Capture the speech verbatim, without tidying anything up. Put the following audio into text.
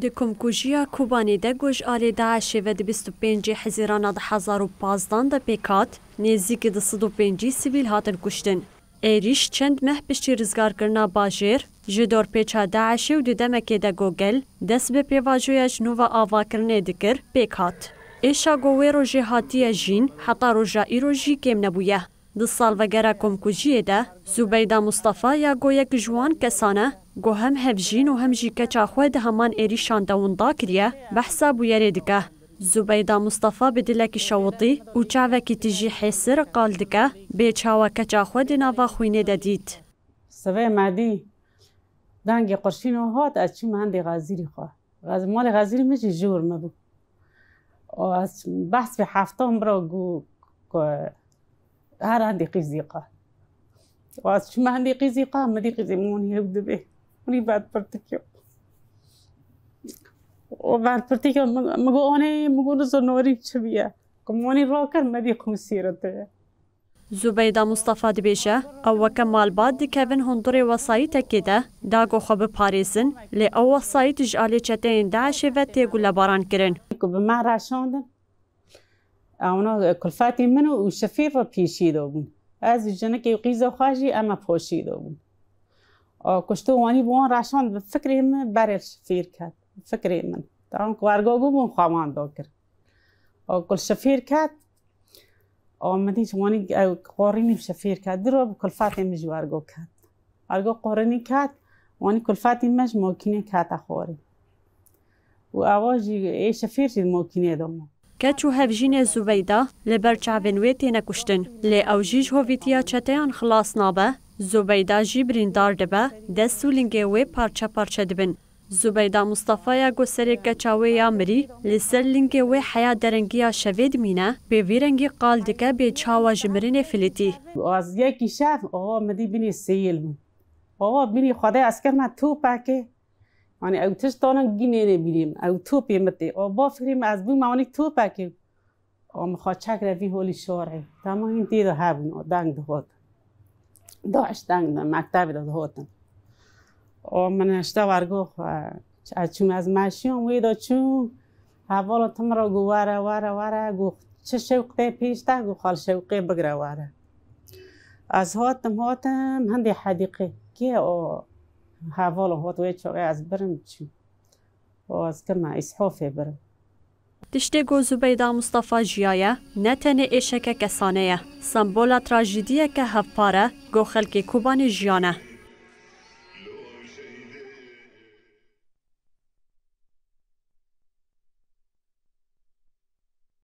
Di komkujiya Kobanê de ku ji alê DAIŞê ve di bîst û pêncê Hezîrana du hezar û pazdan de pêk hat, nêzîkî du sed û pêncî sivîl hatin kuştin. Êrîş çend meh piştî rizgarkirina bajêr ji dorpêça DAIŞê û di demekê de ku gel dest bi pêvajoya ji nû ve avakirinê dikir, pêk hat. Êşa ku wê rojê hatiye jîn, heta roja îro jî kêm nebûye. Di salvegera komkujiyê de, Zubeyda Mustafa ya ku yek ji wan kesan e ku hem hevjîn û hem jî keça xwe di heman êrîşan de winda kiriye, behsa bûyerê dike. Zubeyda Mustafa bi dilekî şewitî û çavekî tijî hêsir qal dike, bê çawa keça xwe di nava xwînê de dît. Sivê me dî dengê qurşîno hat, ez çûm hendê xezîrî xwe. Xez-, malê xezîrî min jî ji wir me bû. Û ez behs vê heftan bira got ku her hendê qîzî qe. Û ez çûme hendê qîzî qe, min dî qîzê min wanî hew dibê. Wanî berpirtikî. Û berpirtikî min, min got, "Anê, min got, nizo norî çi bûye?" Ku min wanî rakir, me dî qûsîrete ye. Zubeyda Mustafa dibêje, ew weke malbat dikevin hundirê wesayîtekê de, da ku xwe biparêzin, lê ew wesayît ji alê çeteyên DAIŞê ve tê gulebaran kirin. Ku bi me reşandin, ewna kulfetî min û şefîr ve pêşî de bûn. Ez û jinikê û qîza xwe jî em e poşî de bûn. A kuşto wanî bi wan reşand, bi fikrê min berê şefîr ket. Bi fikrê min. Tam ku ergo bû, bûn xwe wan da kir. A kul şefîr ket, A min dît wanî ew qorînî bi şefîr ket. Diro bi kulfatê min jî ergo ket. Ergo qorînî ket, wanî kulfatî me ji makînê kete xwarê. Û ewa jî ê şefîr jî di makînê de ma. Keç û hevjînê Zubeyda li ber çavên wê têne kuştin. Lê ew jî ji hovîtiya çeteyan xilas nabe. Zubeyda jî birîndar dibe, dest û lingê wê parçe parçe dibin. Zubeyda Mustafa ya ku serê keça wê ya mirî li ser lingê wê heya derengiya şevê dimîne, bê vî rengî qal dike bê çawa ji mirinê filitî. Ez yekî şev, awa min dî binê seyîl bû. Awa binê Xwedê ez kirme topekê. Yanî ew tişt tane gînênê bîrîm. Ew topê min tê. Awa ba fikrî min ez bûme wanî topekê. Û min xwe çek re vî holî şorê. Dema hîn tê de hebûn, û deng dihotin. DAIŞ deng di mektebê de dihotin. Û min hişte wergo xwe. Ez çûm, ez meşiyam wê de çûm. Hevala tim re got, "Were, were, were." Got, "Çi şewq tê pêş te?" Got, "Xal Şewqê bigire were." Ez hatim, hatim, hindê hedîqê. Kê o hevala hot wê çaxê ez birim çûm. Û ez kirme îshofê birim. Tiştê ku Zubeyda Mustafa jiyaye, ne tenê êşeke kesane ye. Sembola trajîdiyeke hevpar e, ku xelkê Kobanê jiyane.